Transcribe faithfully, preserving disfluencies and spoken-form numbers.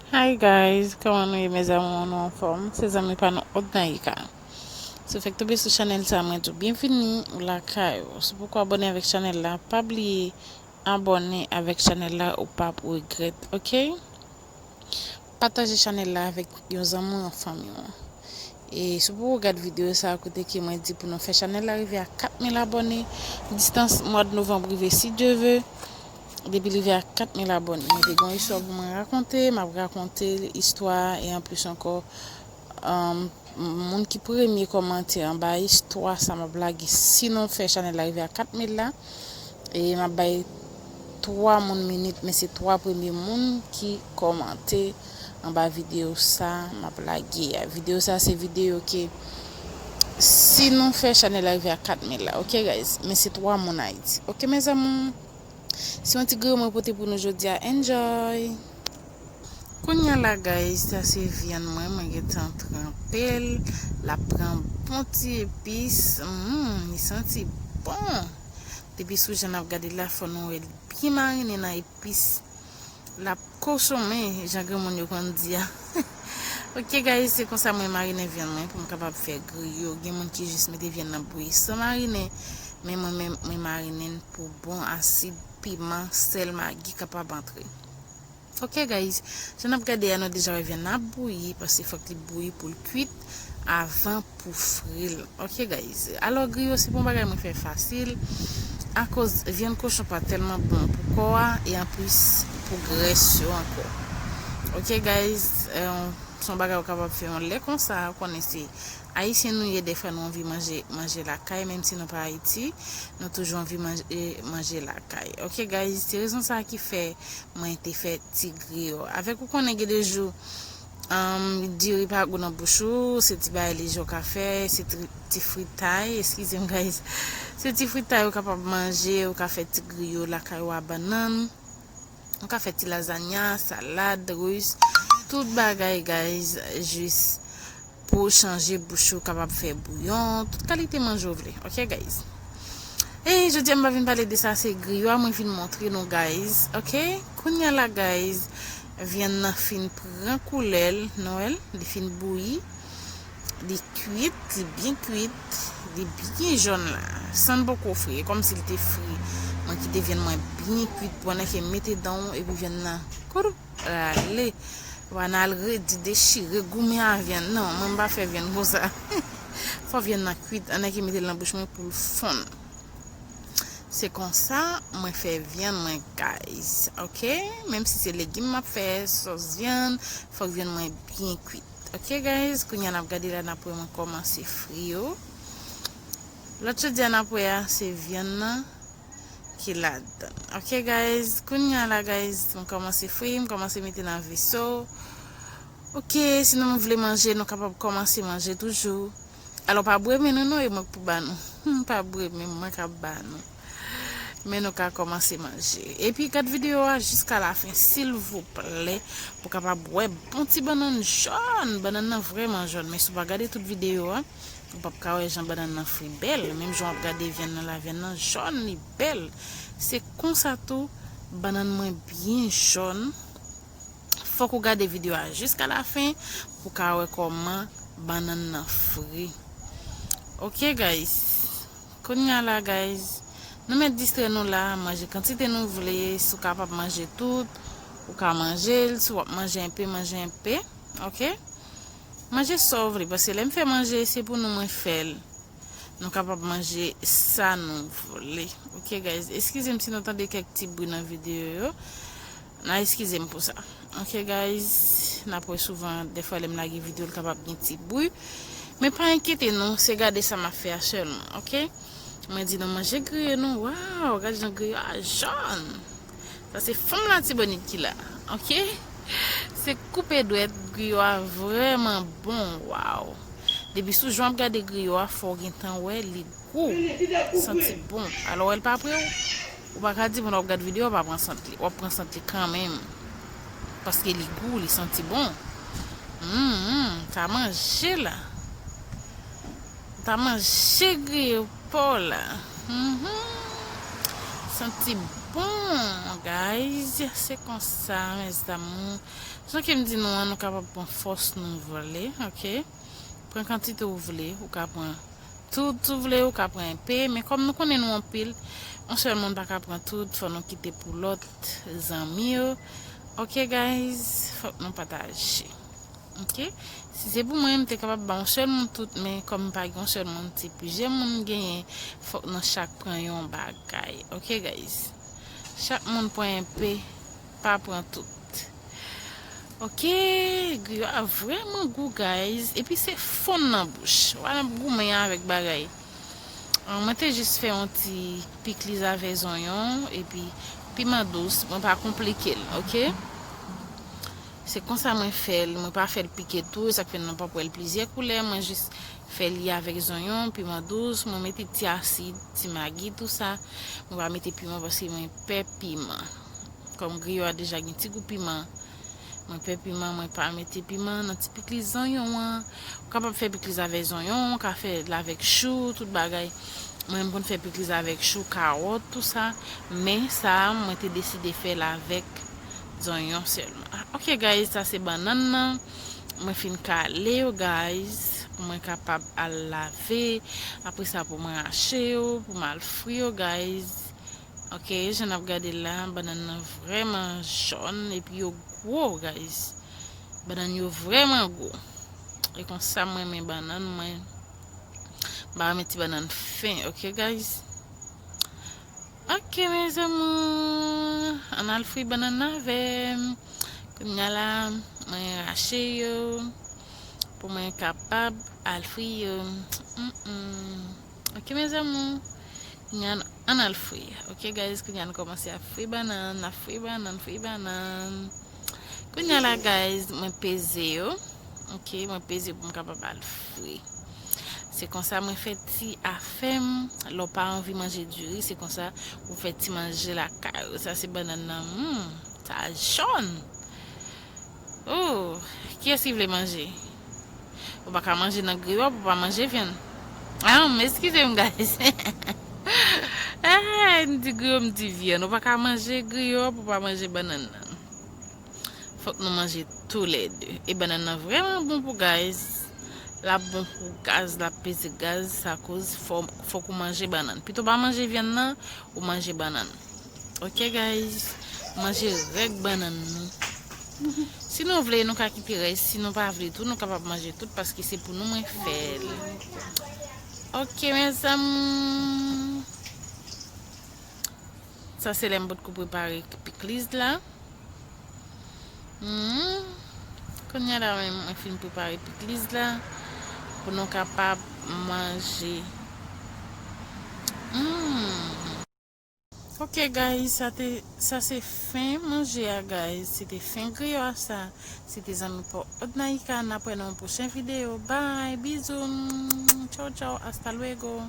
Hi guys, kòman nou ye, mes amours? Nou anfòm? Se zanmi pa nou Odnaïka. Si w fèk tonbe sou chanèl sa, mwen di w byenvini, ou lakay ou. Si w poko abòne avèk chanèl la, pa bliye abòne avèk chanèl la, ou p ap regrèt, oke? Pataje chanèl la avèk yon zanmi ou yon fanmi w. E si w poko gad videyo sa a kote ke mwen di pou nou fè chanèl la rive a kat mil abòne, distans mwa de novanm rive, si Dye ve, depi l rive a kat mil abòne. Mwen te gen yon istwa pou mwen rakonte, m ap rakonte istwa a, e anplis ankò, um, moun ki premye kòmante anba istwa sa m ap lage, si nou fè chanèl la rive a kat mil la, e m ap bay twa moun minit, men se twa premye moun ki kòmante anba videyo sa m ap lage a. Videyo sa se videyo ke si nou fè chanèl la rive a kat mil la, oke guys? Men se twa moun Ayiti. Oke, mes amours? Se yon ti griyo mwen pote pou nou jodi a. Enjoy! Kounye a la, guys, sa se vyann mwen, mwen gentan tranpe l. L ap pran bon ti epis. Mm, li santi bon. Depi sou jan n ap gade la, fò nou wè l byen marinen nan epis. L ap kosonmen, jan granmoun yo konn di a. Oke, guys, se konsa mwen marinen vyann mwen pou m kapab fè griyo. Gen moun ki jis mete vyann nan bouyi san marinen, men mwen menm, mwen marinen l pou bon asid, piman, sèl, magi kapab antre. Oke, guys, jan n ap gade a, nou deja wè vyann nan ap bouyi, paske fòk li bouyi pou l kuit avan pou fri l. Oke, guys, alò griyo se pa yon bagay mwen fè fasil, akoz vyann kochon pa tèlman bon pou kò a, e anplis pou grès yo ankò. Oke, guys, eh, se yon bagay ou kapab fè yon lè konsa, ou konnen se Ayisyen nou ye, dèfwa nou anvi manje, manje lakay, menm si nou pa Ayiti, nou toujou anvi manje, manje lakay. Oke, guys, se rezon sa a ki fè mwen te fè ti griyo. Avèk ou konnen gen de jou, um, diri pa gou nan bouch ou, se ti bagay lejè ou ka fè, se ti, ti fritay, eskize m, guys. Se ti fritay ou kapab manje, ou ka fè ti griyo lakay ou a bannann. Ou ka fè ti lazanya, salad, ris, tout bagay, guys, jis pou chanje bouch ou, kapab fè bouyon, tout kalite manje ou vle. Oke, guys? E jodi a, m pa vin pale de sa, se griyo a mwen vin montre nou, guys. Oke? Kounye a la, guys, vyann nan fin pran koulè l, nou wè l, li fin bouyi. Li kuit, li byen kuit, li byen jòn la. San l poko fri, e kòmsi l te fri. Mwen kite vyann mwen byen kuit, pandan ke m mete dan w, epi vyann nan, koudou, rale. Ou pa nan al redi, dechire, goumen a vyann. Non, mwen m pa fè vyann konsa. Fò vyann nan kuit, andan ke mete l nan bouch mwen pou l fonn. Se konsa mwen fè vyann mwen, guys. Oke? Menm si se legim m ap fè, sòs vyann, fòk vyann mwen byen kuit. Oke, guys, kounye a n ap gade la, n ap wè mwen kòmanse fri yo. Lòt jodi a n ap wè a, se vyann nan ki ladan. Oke, guys, kounye a la, guys, mwen kòmanse fri, m kòmanse mete nan veso. Oke, si nou vle manje, nou kapab kòmanse manje toujou. Alò, pa bwè men nou non, e mwen k pou ba nou. Hmm, pa bwè men mwen k ap ba nou. Men nou ka kòmanse manje. Epi gad videyo a jiska lafen, silvouplè, pou kapab wè bon ti bannann jòn. Bannann nan vrèman jòn, men si w pa gade tout videyo a, ou p ap ka wè jan bannann nan fri bèl. Menm jan w ap gade vyann nan la, vyann nan jòn, li bèl. Se konsa tou, bannann mwen byen jòn. Fòk ou gade videyo a jiska lafen pou w ka wè kòman bannann nan fri. Oke, guys. Kounye a la, guys, nou mèt distrè nou la, manje kantite nou vle. Si w kapab manje tout, ou ka manje l. Si w ap manje enpe, manje enpe. Oke? Manje sa w vle, paske lè m fè manje, se pou nou mwen fè l. Nou kapab manje sa nou vle. Oke, guys? Eskize m si nou tande kèk ti bri nan videyo yo. N a eskize m pou sa. Oke, guys? N ap wè souvan, dèfwa lè m lage videyo, l kapab gen ti bri. Men pa enkyete nou, se gade sa m ap fè a sèlman, oke? Mwen di nou manje griyo nou. Waw, gad jan griyo a jòn. Sa se fanm Latibonit ki la, oke? Se koupe dwèt, griyo a vrèman bon, waw. Depi sou jan w ap gade griyo a, fò w gentan wè li gou, santi bon. Alò, wè l pa pre w, ou pa ka di moun w ap gad videyo a pa pran sant li. W ap pran sant li kanmenm. Paske li gou, li santi bon. Hum, hum, sa manje la. Ta manje griyo pa w la. Mhm. Santi Bon, guys, se konsa, mes amours. Jan ke m di nou an, nou kapab pran fòs nou vle, ok? Pran kantite ou vle, ou ka pran tout, si w vle, ou ka pran enpe, men kòm nou konnen nou anpil, yon sèl moun pa ka pran tout, fò nou kite pou lòt zanmi yo. Ok, guys, fòk nou pataje. Ok? Si se pou mwen, m te kapab ba yon sèl moun tout, men kòm m pa gen yon sèl moun, se plizyè moun m genyen, fòk nou chak pran yon bagay. Ok, guys? Chak moun pran enpe, pa pran tout. Ok, griyo a vrèman gou, guys. Epi se fonn nan bouch. W a nan goumen avèk bagay. Ah, mwen te jis fè yon ti pikliz avè zonyon, epi piman dous. Mwen pa konplike l, ok? Se konsa mwen fè l. Mwen pa fè l pike tou, sa k fè nou p ap wè l plizyè koulè. Mwen jis fè li avèk zonyon, piman dous. Mwen mete ti asid, ti magi, tou sa. Mwen pa mete piman paske mwen pè piman. Kòm griyo a deja gen ti gou piman, mwen pè piman, mwen pa mete piman nan ti pikliz zonyon an. Ou kapab fè pikliz avèk zonyon, ou ka fè l avèk chou, tout bagay. Mwen, m konn fè pikliz avèk chou, kawòt, tou sa. Men sa a, mwen te deside fè l avèk zonyon sèlman. Ok, guys, sa se bannann nan. Mwen fin kale yo, guys, pou mwen kapab al lave. Apre sa, pou mwen rache yo, pou m al fri yo, guys. Ok, jan n ap gade la, bannann nan vrèman jòn, epi yo gwo, guys. Bannann yo vrèman gwo. E konsa mwen renmen bannann mwen. M pa renmen ti bannann fen, ok, guys? Ok, mes amours, ann al fri bannann nan avè m. Kounye a la, mwen rache yo pou mwen kapab al fri yo. Mm, mm. Ok, mes amours, kounye a ann al fri. Ok, guys, kounye a nou kòmanse ap fri bannann, ap fri bannann, fri bannann. Kounye a la, guys, mwen peze yo. Ok, mwen peze pou m kapab al fri. Se konsa mwen fè ti afè m. Lè w pa anvi manje diri, se konsa ou fè ti manje lakay ou. Sa se bannann nan. Hmm, sa jòn. Oh, kiyès ki vle manje? Ou pa ka manje nan griyo pou pa manje vyann. Ah, m eskize m, guys. Ah, m di griyo, m di vyann. Ou pa ka manje griyo pou pa manje bannann nan. Fòk nou manje toulède. E bannann nan vrèman bon pou gaz. L ap bon pou gaz, l ap peze gaz, sa koz fò, fòk ou manje bannann. Pito pa manje vyann nan, ou manje bannann. Ok, guys? Manje rèk bannann nou. Si nou vle, nou ka kite rès. Si nou pa vle tou, nou kapab manje tout, paske se pou nou mwen fè l. Ok, mes amours. Sa se lè m potko prepare pikliz la. Hmm. Kounye a la, mwen, mwen fin prepare pikliz la pou nou kapab manje. Hmm. Ok, guys, sa te, sa se fen manje a, guys. Se te fen griyo a sa. Se te zanmi pa w Odnaïka. N ap wè nan yon pwochen videyo. Bye, bizou. Tchao, tchao, hasta luego.